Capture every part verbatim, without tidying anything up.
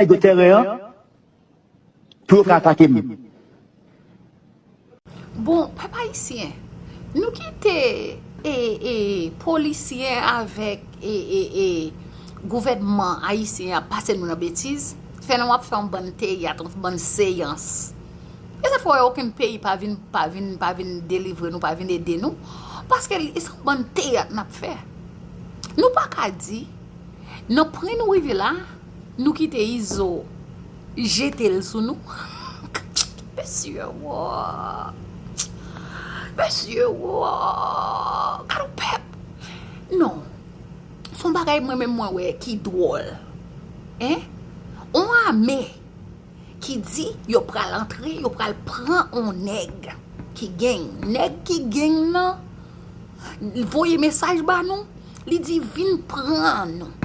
nèg yo tèren an pou yo ka atake m. Bon, pèp ayisyen, nou kite e, e, polisyen avèk e, e, e, gouvènman ayisyen ap pase nou nan betiz, fè nou ap fè yon bann teyat, yon bann seyans. E sa fè w wè okenn peyi pa vin, pa vin, pa vin delivre nou, pa vin ede nou, paske li se yon bann teyat n ap fè. Nou pa ka di, nan pwen nou rive la, nou kite Izo jete l sou nou. Mesye, wo. Mesye, wo. Gad yon pèp. Non. Se yon bagay mwen menm mwen wè ki dwòl. Hein? On ame ki di yo pral antre, yo pral pran on nèg ki gang. Nèg ki gang nan voye mesaj ba nou, li di vin pran nou.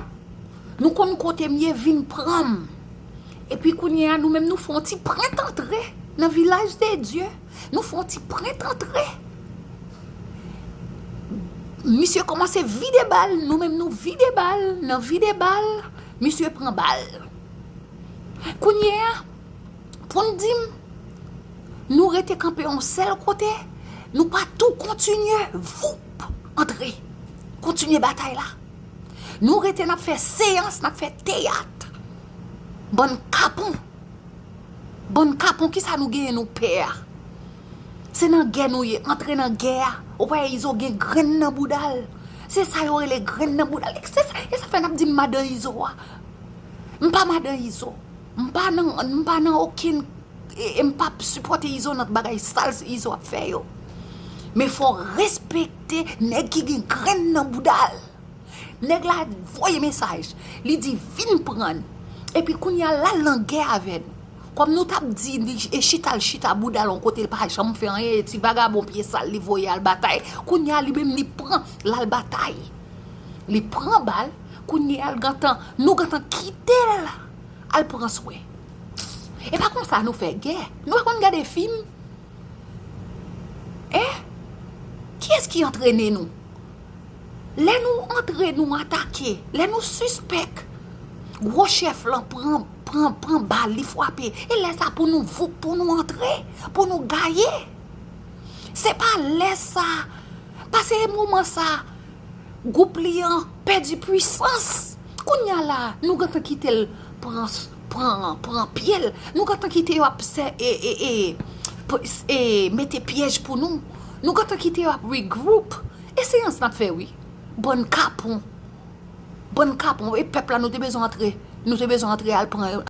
Nou konn kote m ye, vin pran m. Epi kounye a nou menm nou fè yon ti prent antre nan vilaj de Dye. Nou fè yon ti prent antre. Misye kòmanse vide bal, nou menm nou vide bal, nan vide bal, misye pran bal. Kounye a, pou n di m, nou rete kanpe yon sèl kote, nou pa tou kontinye, voup, antre, kontinye batay la. Nou rete n ap fè seyans, n ap fè teyat. Bann kapon. Bann kapon, kisa nou genyen nou pè a? Se nan gè nou ye, antre nan gè a. Ou pa wè Izo gen grenn nan bouda l. Se sa yo rele grenn nan bouda l. Se sa, e sa fè n ap di m madan Izo a. M pa madan Izo. M pa nan, m pa nan okenn, e, e m p ap sipòte Izo nan bagay sal Izo ap fè yo. Men fò w respekte nèg ki gen grenn nan bouda l. Nèg la voye mesaj. Li di vin pran n. Epi kounye a l al nan gè avè n. Kòm nou t ap di li e chita l chita bouda l yon kote l pa janm fè anyen, e ti vagabon pye sal li voye al batay. Kounye a li menm li pran l al batay. Li pran bal, kounye a l gentan, nou gentan kite l al pran swen. E pa konsa nou fè gè. Nou pa konn gade fim? Hein? Kiyès ki antrene nou? Lè nou antre, nou atake, lè nou sispèk gwo chèf lan pran, pran, pran bal, li frape, e lè sa pou nou voup, pou nou antre, pou nou gaye. Se pa lè sa, pase e moman sa, gwoup li an pèdi pwisans. Kounye a la, nou gentan kite l pran, pran, pran pye l. Nou gentan kite yo ap sè, e, e, e, p- e, mete pyèj pou nou. Nou gentan kite yo ap regroup. E seyans n ap fè wi. Bann kapon. Bann kapon. E pèp la nou te bezwen antre. Nou te bezwen antre al pran